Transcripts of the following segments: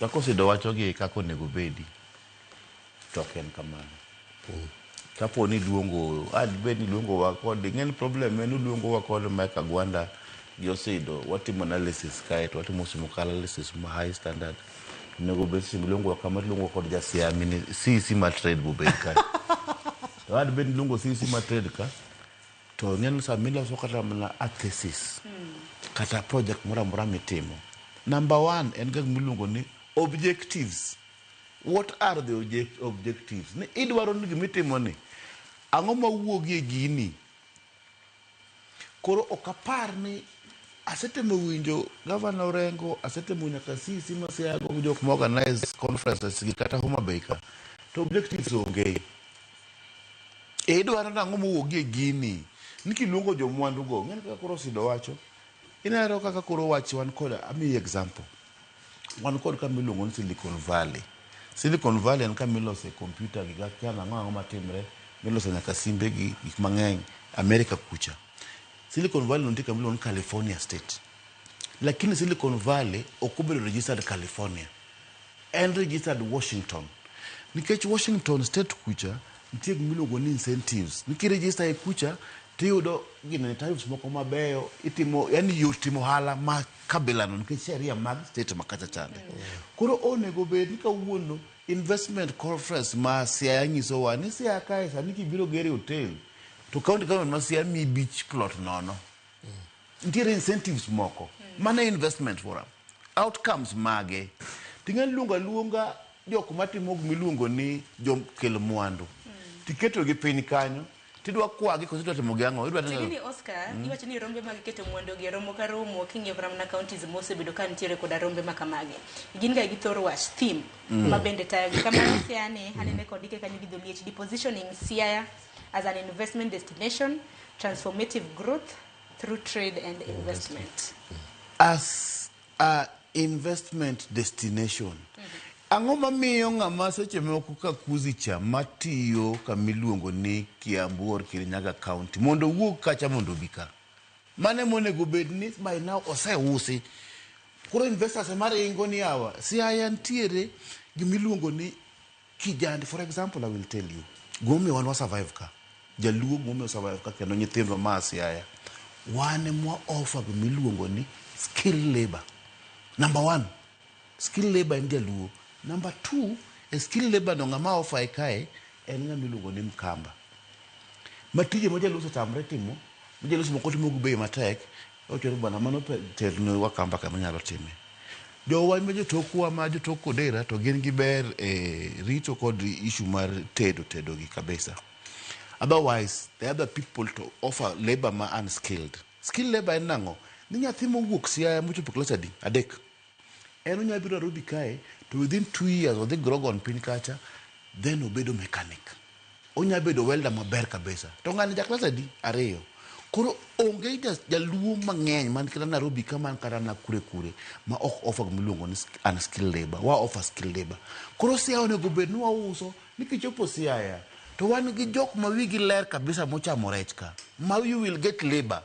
Kaka Osido wacho gi kaka onego bedi, to ok en kamano. Kapo ni iluongo, bed ni iluongowa kod, ing'eni problem en uluongowa kod Mike Agwanda gi Osido, watimo analysis kae to watimo simuka analysis ma high standard. Onego bed seche miluongowa kama iluongowa kod ja mini CEC mar trade bobed kae. To ad bed ni iluongo CEC mar trade ka, to ing'eni sama iloso kata mana a thesis, kata project moro amora mitimo. Number one en gik miluongo ni objectives. What are the objectives? Ni idwaro ni gimitimo ni, ang'o mawuogie gini? Koro ok apar ni asetemo winjo Gavana Orengo, asetemo nyaka CEC ma Siaya go jok ma organize conferences gi kata Homa Bay ka. To objectives onge. E idwaro nang'o mowuogie gini? Ni kiluongo jomwandu go, ng'eni kaka koro Osido wacho. Ineno kaka koro wach wan kod, amiyi example. Wan kod kama iluongo ni Silicon Valley. Silicon Valley en kama ilose computer gi akia ang'o ang'o matimre, milose nyaka simbe gi gik mang'eny America kucha. Silicon Valley nitie kama iluongo ni California State. Lakini Silicon Valley ok obedo registered California. En registered Washington. Nikech Washington State kucha nitie gima iluongo ni incentives. Ni kiregister e kucha tiyudo ginene tariffs moko mabeyo itimo yani yot timo ohala ma kabila no nikech sheria mag state ma kacha chande. Koro onego bed ni kawuono investment conference ma Siaya nyisowa ni Siaya kae sani kibiro gere hotel to county government ma Siaya miyi beach plot nono. Nitiere incentives moko. Mano e investment forum. Outcomes mage. Ting'e luongo aluonga jok matimo gimiluongo ni jokel mwandu. Tiketo gi piny kanyo tidwa kwagi koso idwa timo gi ang'o? Idwa timo Tigini Oscar, iwacho ni rombe mag keto mwandu gi romo ka romo king'iyo kata mana counties mosebedo ka nitiere koda rombe ma kamagi. Gin ga gi thor wach theme ma bende tayogi. Kamano Siaya ni anene kod ike kanyo gi dholiech positioning Siaya as an investment destination, transformative growth through trade and investment. As a investment destination. Ang'o mamiyo ng'ama seche moko ka kuzi cha matiyo kamiluongo ni Kiambu or Kirinyaga County mondo owuog kacha mondo obi ka? Mano emonego bed ni by now oseusi. Koro investors ema ringo ni yawa, Siaya nitiere gimiluongo ni kijande. For example, I will tell you. Gimomiyo wan wa survive ka. Jaluo gimomiyo survive ka kendo nyithindwa ma Siaya. Wan ema offer gimiluongo ni skilled labor. Number one, skilled labor en jaluo. Number two, e skilled labor no ng'ama offer e kae en ng'ama iluongo ni Mkamba. Ma tije ma jaluo osetamre timo, ma jaluo moko timo gi bei matek, owacho ni bwana mano terne Wakamba kama nyalo time. Jowa ma jotokwa ma jotok Kodera to gin gi ber e rito kod issue mar tedo tedo gi kabisa. Otherwise, the other people to offer labor ma unskilled. Skilled labor en nang'o? Ni nyathi mowuok Siaya mochopo klas adi? Adek. En onya biro Nairobi kae to within 2 years odhi Grogon piny kacha then obedo mechanic. Onya bedo welder maber kabisa. To ng'ani ja klas adi? Ariyo. Koro onge jaluo mang'eny man kata Nairobi ka man kata na kure kure ma ok offer gimiluongo ni unskilled labor. Wa offer skilled labor. Koro Siaya onego bed ni wauso ni kichopo Siaya to wan gi jok ma wigi ler kabisa mochamo rech ka ma you will get labor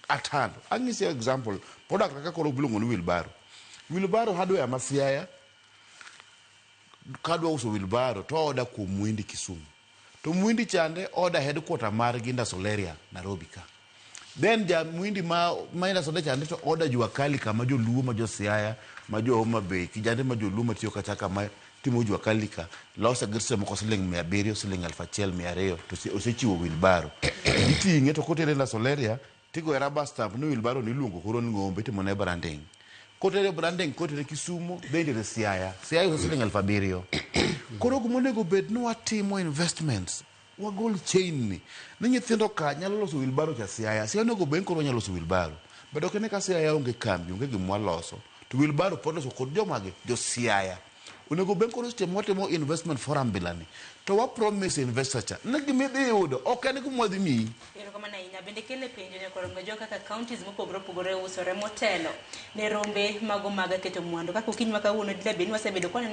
at hand. Anyisi example, product kaka koro iluongo ni wheelbarrow. Wheelbarrow hardware ma Siaya kadwa uso wheelbarrow to order kuom Mwindi Kisumu. To Mwindi chande order headquarter margi Indasoleria Nairobi ka. Then ja Mwindi ma Indasoleria chande to order Jua Kali kama joluo ma jo Siaya, ma jo Homa Bay, kijande ma joluo matiyo kacha kama timo Jua Kali ka lose gi seche moko siling 700, siling 1200 to osechiwo wheelbarrow. Iting'e to kotere Indasoleria tigoye rubber stamp ni wheelbarrow ni iluongo koro ni ng'ombe itimo ne branding. Kotere branding kotere Kisumu bende itere Siaya. Siaya uso siling 7000. Koro gimonego bed ni watimo investments wagol chain ni ni nyithindo ka nyalo loso wheelbarrow cha Siaya. Siaya onego bed ni koro wanyalo loso wheelbarrow. But ok ine ka Siaya onge kambi, onge gima waloso. To wheelbarrow pod loso kod jomage? Jo Siaya. Onego bed koro seche mwatimo investment forum bilani to wa promise investor cha ni gimidhi yudo ok en gima wadhi miyi. Erokamano ahinya. Bende kele penjo nyakwar jo kaka counties mopogore opogore usore motelo ne rombe mago mag keto mwandu. Kaka okinyi ma kawuono dila bed ni wasebedo kwaneno